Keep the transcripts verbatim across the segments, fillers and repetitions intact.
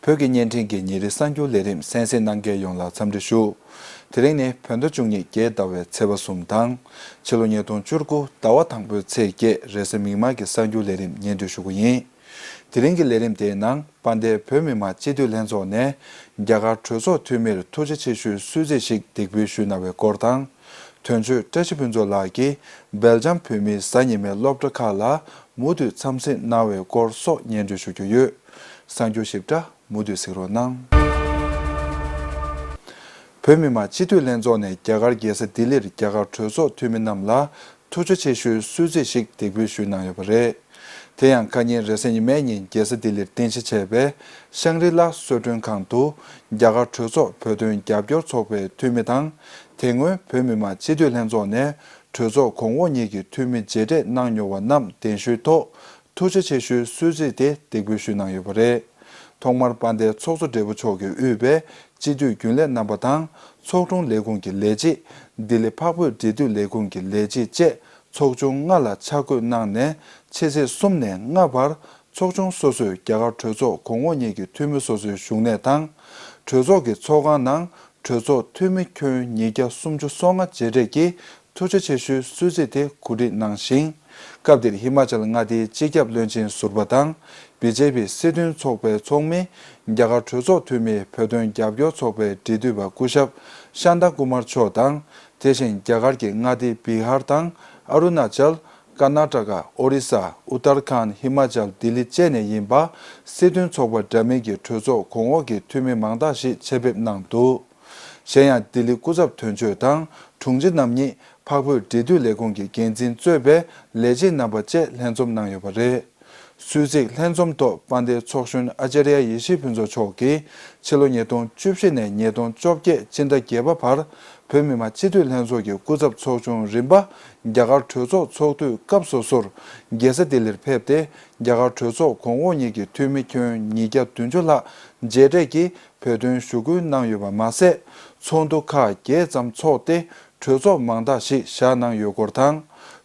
བོད་ཀྱི་བརྙན་འཕྲིན་གྱི་ཉིན་རེའི་གསར་འགྱུར་ལས་རིམ་གསན་གཟིགས་གནང་མཁན་ཡོངས་ལ་འཚམས་འདྲི་ཞུ། དེ་རིང་ནི་བོད་ཟླ་བཅུ་གཉིས་རྒྱལ་ཟླ་བའི་ཚེས་པ་གསུམ་དང་། ཕྱི་ལོ་ཉིས་སྟོང་བཅུ་དགུ་ཟླ་བ་དང་པོའི་ཚེས་བརྒྱད་རེས་གཟའ་མིག་དམར་གྱི་གསར་འགྱུར་ལས་རིམ་སྙན་སྒྲོན་ཞུ་གི་ཡིན། དེ་རིང་གི་ལས་རིམ་དེའི་ནང་། དཔལ་ལྡན་བོད་མི་མང་སྤྱི་འཐུས་ལྷན་ཚོགས་ནས་རྒྱ་གར་གྲོས་ཚོགས་འཐུས་མིར་ཐུགས་རྗེ་ཆེ་ཞུའི་གསོལ་ཚིགས་ཤིག་འདེགས་འབུལ་ཞུས་གནང་བའི་སྐོར་དང་། དོན་གཅོད་བཀྲ་ཤིས་ཕུན་ཚོགས་ལགས་ཀྱིས་སྦེལ་ཇམ་བོད་མིའི་གཟའ་ཉི་མའི་སློབ་གྲྭ་ཁག་ལ་མུ་མཐུད་འཚམས་གཟིགས་གནང་བའི་སྐོར་སོགས་སྙན་སྒྲོན་ཞུ་རྒྱུ་ཡོད། གསར་འགྱུར་ཞིབ་ཕྲ་མུ་མཐུད་གཟིགས་རོགས་གནང་། བོད་མི་མང་སྤྱི་འཐུས་ལྷན་ཚོགས་ནས་རྒྱ་གར་རྒྱལ་ས་ལྡི་ལིར་རྒྱ་གར་གྲོས་ཚོགས་འཐུས་མི་རྣམས་ལ་ཐུགས་རྗེ་ཆེ་ཞུའི་གསོལ་ཚིགས་ཤིག་འདེགས་འབུལ་ཞུས་གནང་ཡོད་པ་རེད། དེ་ཡང་ཁ་ཉིན་རེས་གཟའ་ཉི་མའི་ཉིན་རྒྱལ་ས་ལྡི་ལིར་རྟེན་གཞི་བྱས་པའི་ཤང་རི་ལ་གསོལ་མགྲོན་ཁང་དུ། རྒྱ་གར་གྲོས་ཚོགས་བོད་དོན་རྒྱབ་སྐྱོར་ཚོགས་པའི་འཐུས་མི་དང་། དེ་སྔོན་བོད་མི་མང་སྤྱི་འཐུས་ལྷན་ཚོགས་ནས་གྲོས་ཚོགས་གོང་འོག་གཉིས་ཀྱི་འཐུས་མི་མཇལ་འཕྲད་གནང་མྱོང་བ་རྣམས་གདན་ཞུའི་ཐོག་ཐུགས་རྗེ་ཆེ་ཞུའི་གསོལ་ཚིགས་དེ་འདེགས་འབུལ་ཞུས་གནང་ཡོད་པ་རེད། ཐོག་མར་དཔལ་ལྡན་ཚོགས་གཙོ་སྦྲེལ་པོ་མཆོག་གིས་དབུས་པའི་སྤྱི་འཐུས་རྒྱུན་ལས་རྣམ་པ་དང་། ཚོགས་དྲུང་ལས་ཁུངས་ཀྱི་ལས་བྱེད། ལྡི་ལི་འཕགས་བོད་འབྲེལ་མཐུད་ལས་ཁུངས་ཀྱི་ལས་བྱེད་བཅས། ཚོགས་ཆུང་ལྔ་ལ་ཕྱག་འཁོད་གནང་ནས་ཕྱེད་ཚེས་གསུམ་ནས་ལྔ་བར་ཚོགས་ཆུང་སོ་སོས་རྒྱ་གར་གྲོས་ཚོགས་གོང་འོག་གཉིས་ཀྱི་འཐུས་མི་སོ་སོའི་བཞུགས་གནས་དང་། གྲོས་ཚོགས་ཀྱི་ཚོགས་ཁང་ནང་གྲོས་ཚོགས་འཐུས་མི་ཁྱོན་ཉིས་བརྒྱ་སུམ་ཅུ་སོ་ལྔ་མཇལ་འཕྲད་ཀྱིས་ཐུགས་རྗེ་ཆེ་ཞུའི་གསོལ་ཚིགས་དེ་གོ་སྒྲིག་གནང་ཞིང་། སྐབས་དེར་ཧི་མ་ཅལ་མངའ་སྡེའི་སྤྱི་ཁྱབ་བློན་ཆེན་ཟུར་པ་དང་། བི་ཇེ་པི་སྲིད་དོན་ཚོགས་པའི་ཚོགས་མི། རྒྱ་གར་གྲོས་ཚོགས་འཐུས་མི་བོད་དོན་རྒྱབ་སྐྱོར་ཚོགས་པའི་འབྲེལ་མཐུད་པ་སྐུ་ཞབས་ཤཱན་ཏཱ་ཀུ་མར་མཆོག་དང་། དེ་བཞིན་རྒྱ་གར་གྱི་མངའ་སྡེ་བི་ཧར་དང་། ཨ་རུ་ན་ཅལ། ཀར་ན་ཊ་ཀ། ཨོ་རི་ས། ཨུ་ཏར་ཁཱན། ཧི་མ་ཅལ། ལྡི་ལི་བཅས་ནས་ཡིན་པ། སྲིད་དོན་ཚོགས་པ་འདྲ་མིན་གྱི་གྲོས་ཚོགས་གོང་འོག་གི་འཐུས་མི་མང་དག་ཞིག་ཆེད་ཕེབས་གནང་འདུག་གཞན་ཡང་ལྡི་ལི་སྐུ་ཚབ་དོན་གཅོད་དང་དྲུང་ཆེ་རྣམ་གཉིས། འཕགས་བོད་འབྲེལ་མཐུད་ལས་ཁུངས་ཀྱི་འགན་འཛིན་གཙོས་པའི་ལས་བྱེད་རྣམ་པ་བཅས་ལྷན་འཛོམས་གནང་ཡོད་པ་རེད། གསོལ་ཚིགས་ལྷན་འཛོམས་ཐོག་དཔལ་ལྡན་ཚོགས་གཞོན་ཨ་ཅཱརྱ་ཡེ་ཤེས་ཕུན་ཚོགས་མཆོག་གིས། ཕྱི་ལོ་ཉིས་སྟོང་བཅུ་བཞི་ནས་ཉིས་སྟོང་བཅོ་བརྒྱད་སྤྱི་ཟླ་བརྒྱད་པ་བར། བོད་མི་མང་སྤྱི་འཐུས་ལྷན་ཚོགས་ཀྱི་སྐུ་ཚབ་ཚོགས་ཆུང་རིམ་པ། རྒྱ་གར་གྲོས་ཚོགས་ཚོགས་དུས་སྐབས་སོ་སོར། རྒྱལ་ས་ལྡི་ལིར་ཕེབས་ཏེ། རྒྱ་གར་གྲོས་ཚོགས་གོང་འོག་གཉིས་ཀྱི་འཐུས་མི་ཁྱོན་ཉིས་བརྒྱ་བདུན་ཅུ་ལྷག་མཇལ་འཕྲད་ཀྱིས། བོད་དོན་ཞུ་སྐུལ་གནང་ཡོད་པ་མ་ཟད། ཚོགས་འདུ་ཁག་བརྒྱད་ཙམ་འཚོགས་ཏེ། གྲོས་ཚོགས་མང་དག་ཞིག་བཞག་གནང་ཡོད་སྐོར་དང་།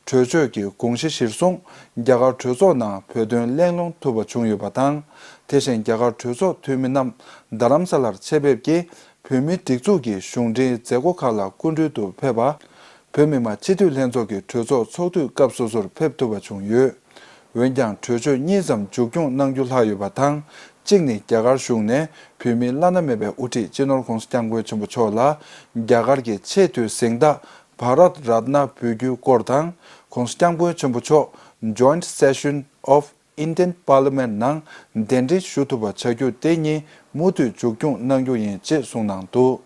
གྲོས་ཆོད་ཀྱི་དགོངས་གཞི་གཞིར་བཟུང་། རྒྱ་གར་གྲོས་ཚོགས་ནང་བོད་དོན་གླེང་སློང་ཐུབ་པ་བྱུང་ཡོད་པ་དང་། དེ་བཞིན་རྒྱ་གར་གྲོས་ཚོགས་འཐུས་མི་རྣམས་རྡ་རམ་ས་ལར་ཆེད་ཕེབས་ཀྱིས། བོད་མིའི་སྒྲིག་འཛུགས་ཀྱི་གཞུང་འབྲེལ་མཛད་སྒོ་ཁག་ལ་སྐུ་མགྲོན་དུ་ཕེབས་པ། བོད་མི་མང་སྤྱི་འཐུས་ལྷན་ཚོགས་ཀྱི་གྲོས་ཚོགས་ཚོགས་དུས་སྐབས་སོ་སོར་ཕེབས་ཐུབ་པ་བྱུང་ཡོད། འོན་ཀྱང་གྲོས་ཆོད་གཉིས་ཙམ་མཇུག་སྐྱོང་གནང་རྒྱུ་ལྷག་ཡོད་པ་དང་། གཅིག་ནི་རྒྱ་གར་གཞུང་ནས་བོད་མིའི་བླ་ན་མེད་པའི་དབུ་ཁྲིད་སྤྱི་ནོར་༧གོང་ས་༧སྐྱབས་མགོན་ཆེན་པོ་མཆོག་ལ་རྒྱ་གར་གྱི་ཆེས་མཐོའི་གཟེངས་རྟགས་བྷ་རཏ་རཏྣ་འབུལ་རྒྱུའི་སྐོར་དང་། ྋགོང་ས་ྋསྐྱབས་མགོན་ཆེན་པོ་མཆོག་Joint Session of Indian Parliament ནང་གདན་འདྲེན་ཞུ་ཐུབ་པ་བྱ་རྒྱུ་དེ་གཉིས་མུ་མཐུད་མཇུག་སྐྱོང་གནང་རྒྱུ་ཡིན་ཅེས་གསུངས་གནང་འདུག་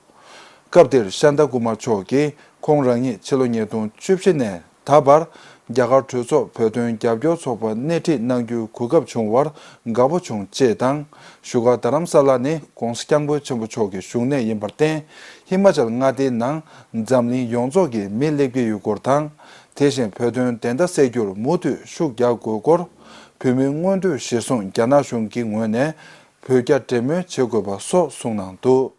སྐབས་དེར་ཤཱན་ཏཱ་ཀུ་མར་མཆོག་གིས་ཁོང་རང་ཉིད་ཕྱི་ལོ་ཉིས་སྟོང་བཅུ་བཞི་ནས་ད་བར་རྒྱ་གར་གྲོས་ཚོགས་བོད་དོན་རྒྱབ་སྐྱོར་ཚོགས་པར་སྣེ་ཁྲིད་གནང་རྒྱུའི་གོ་སྐབས་བྱུང་བར་དགའ་པོ་བྱུང་ཅེས་དང་། བཞུགས་སྒར་རྡ་རམ་ས་ལ་ནི་ྋགོང་ས་ྋསྐྱབས་མགོན་ཆེན་པོ་མཆོག་གི་བཞུགས་གནས་ཡིན་པར་བརྟེན། ཧི་མ་ཅལ་མངའ་སྡེའི་ནང་འཛམ་གླིང་ཡོངས་རྫོགས་ཀྱི་མི་སླེབས་ཀྱི་ཡོད་སྐོར་དང་། དེ་བཞིན་བོད་དོན་བདེན་མཐའ་གསལ་རྒྱུར་མུ་མཐུད་ཤུགས་རྒྱག་དགོས་སྐོར། བོད་མིའི་མངོན་འདོད་གཞིར་བཟུང་རྒྱ་ནག་གཞུང་གི་ངོས་ནས་བོད་རྒྱ་འབྲེལ་མོལ་བྱེད་དགོས་པ་སོགས་གསུངས་གནང་འདུག་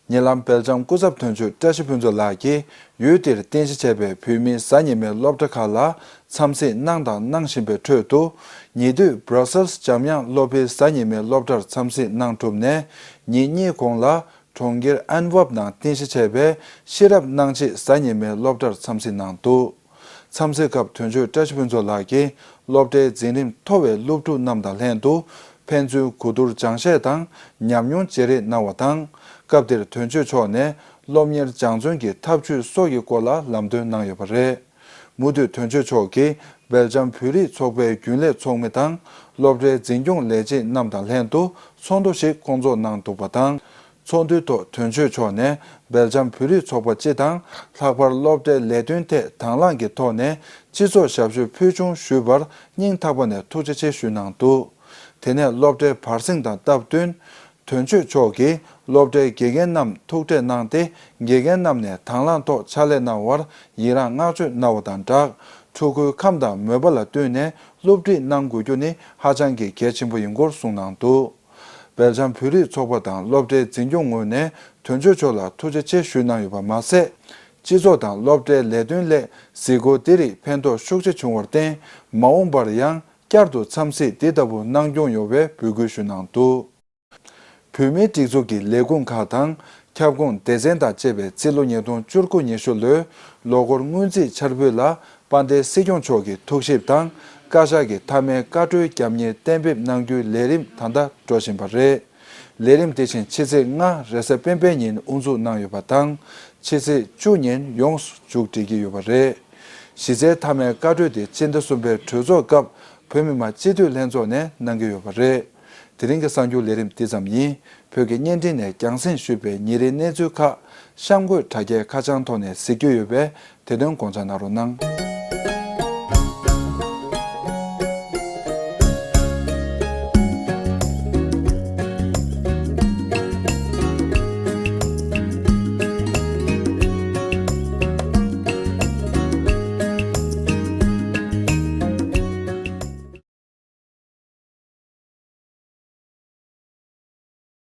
ཉེ་ལམ་སྦེལ་ཇམ་སྐུ་ཚབ་དོན་གཅོད་བཀྲ་ཤིས་ཕུན་ཚོགས་ལགས་ཀྱིས་ཡུལ་དེར་རྟེན་གཞི་བྱས་པའི་བོད་མིའི་གཟའ་ཉི་མའི་སློབ་གྲྭ་ཁག་ལ་འཚམས་གཟིགས་གནང་དང་གནང་བཞིན་པའི་ཁྲོད་དུ། ཉེ་དུས་Brussels་འཇམ་དབྱངས་སློབ་དཔོན་གཟའ་ཉི་མའི་སློབ་གྲྭར་འཚམས་གཟིགས་གནང་གྲུབ་ནས། ཉིན་གཉིས་གོང་ལ་གྲོང་ཁྱེར་ཨན་ཝབ་ནང་རྟེན་གཞི་བྱས་པའི་ཤེས་རབ་སྣང་བྱེད་གཟའ་ཉི་མའི་སློབ་གྲྭར་འཚམས་གཟིགས་གནང་འདུག་འཚམས་གཟིགས་སྐབས་དོན་གཅོད་བཀྲ་ཤིས་ཕུན་ཚོགས་ལགས་ཀྱིས་སློབ་གྲྭའི་འཛིན་རིམ་མཐོ་བའི་སློབ་ཕྲུག་རྣམས་དང་ལྷན་དུ་ཕན་ཚུན་གོ་བསྡུར་སྦྱང་བཤད་དང་ཉམས་མྱོང་བརྗེ་རེས་གནང་བ་དང་། སྐབས་དེར་དོན་གཅོད་མཆོག་ནས་སློབ་གཉེར་སྦྱང་བརྩོན་གྱི་ཐབས་ཇུས་སོགས་ཀྱི་སྐོར་ལ་ལམ་སྟོན་གནང་ཡོད་པ་རེད། མུ་མཐུད་དོན་གཅོད་མཆོག་གིས་སྦེལ་ཇམ་བོད་རིགས་ཚོགས་པའི་རྒྱུན་ལས་ཚོགས་མི་དང་སློབ་གྲྭའི་འཛིན་སྐྱོང་ལས་བྱེད་རྣམས་དང་ལྷན་དུ་ཚོགས་འདུ་ཞིག་བསྐོང་ཚོགས་གནང་འདུག་པ་དང་། ཚོགས་འདུའི་ཐོག་དོན་གཅོད་མཆོག་ནས་སྦེལ་ཇམ་བོད་རིགས་ཚོགས་པ་སྤྱི་དང་ལྷག་པར་སློབ་གྲྭའི་ལས་དོན་ཐད་དང་བླངས་ཀྱི་ཐོག་ནས་སྤྱི་ཚོགས་ཞབས་ཞུ་ཕུལ་བྱུང་ཞུས་པར་སྙིང་ཐག་པ་ནས་ཐུགས་རྗེ་ཆེ་ཞུས་གནང་འདུག་དེ་ནས་སློབ་གྲྭའི་བར་གསེང་དང་སྟབས་བསྟུན། དོན་གཅོད་མཆོག་གིས་སློབ་གྲྭའི་དགེ་རྒན་རྣམས་ཐུག་འཕྲད་གནང་སྟེ། དགེ་རྒན་རྣམས་ནས་དང་བླངས་ཐོག་ཕྱག་ལས་གནང་བར་ཡི་རངས་བསྔགས་བརྗོད་གནང་བ་དང་སྦྲགས། ཕྲུ་གུའི་ཁམས་དང་མོས་པ་ལ་བསྟུན་ནས་སློབ་ཁྲིད་གནང་དགོས་རྒྱུ་ནི་ཧ་ཅང་གི་གལ་ཆེན་པོ་ཡིན་སྐོར་གསུངས་གནང་འདུག་སྦེལ་ཇམ་བོད་རིགས་ཚོགས་པ་དང་སློབ་གྲྭའི་འཛིན་སྐྱོང་ངོས་ནས་དོན་གཅོད་མཆོག་ལ་ཐུགས་རྗེ་ཆེ་ཞུས་གནང་ཡོད་པ་མ་ཟད། སྤྱི་ཚོགས་དང་སློབ་གྲྭའི་ལས་དོན་སླད་གཟིགས་སྐོར་དེ་རིགས་ཕན་ཐོགས་ཤུགས་ཆེ་བྱུང་བར་བརྟེན། མ་འོངས་པར་ཡང་བསྐྱར་དུ་འཚམས་གཟིགས་འདི་ལྟ་བུ་གནང་སྐྱོང་ཡོང་བའི་འབོད་སྐུལ་ཞུས་གནང་འདུག་བོད་མིའི་སྒྲིག་འཛུགས་ཀྱི་ལས་ཁུངས་ཁག་དང་། ཁྱབ་ཁོངས་སྡེ་ཚན་དང་བཅས་པས་རྩིས་ལོ་ཉིས་སྟོང་བཅུ་དགུ་ཉི་ཤུ་ལོའི་ལོ་འཁོར་སྔོན་རྩིས་འཆར་འབུལ་ལ་དཔལ་ལྡན་སྲིད་སྐྱོང་མཆོག་གི་ཐུགས་ཞིབ་དང་བཀའ་ཤག་གི་མཐའ་མའི་བཀའ་འཁྲོལ་རྒྱབ་གཉེར་གཏན་འབེབས་གནང་རྒྱུའི་ལས་རིམ་ད་ལྟ་འགྲོ་བཞིན་པ་རེད། ལས་རིམ་དེ་བཞིན་ཕྱི་ཚེས་ལྔ་རེས་གཟའ་སྤེན་པའི་ཉིན་དབུ་འཛུགས་གནང་ཡོད་པ་དང་། ཕྱི་ཚེས་བཅུ་ཉིན་ཡོངས་སུ་མཇུག་སྒྲིལ་གྱི་ཡོད་པ་རེད། གཞི་རྩའི་མཐའ་མའི་བཀའ་འཁྲོལ་དེ་སྤྱི་ཟླ་གསུམ་པའི་གྲོས་ཚོགས་སྐབས་བོད་མི་མང་སྤྱི་འཐུས་ལྷན་ཚོགས་ནས་གནང་གི་ཡོད་པ་རེད། དེ་རིང་གི་གསར་འགྱུར་ལས་རིམ་འདི་ཙམ་ཡིན། བོད་ཀྱི་བརྙན་འཕྲིན་ནས་རྒྱང་སྲིང་ཞུས་པའི་ཉིན་རེའི་གནས་ཚུལ་ཁག་གཤམ་འཁོད་དྲ་རྒྱའི་ཁ་བྱང་ཐོག་ནས་གཟིགས་རྒྱུ་ཡོད་པས། དེ་དོན་དགོངས་འཇགས་གནང་རོགས་གནང་།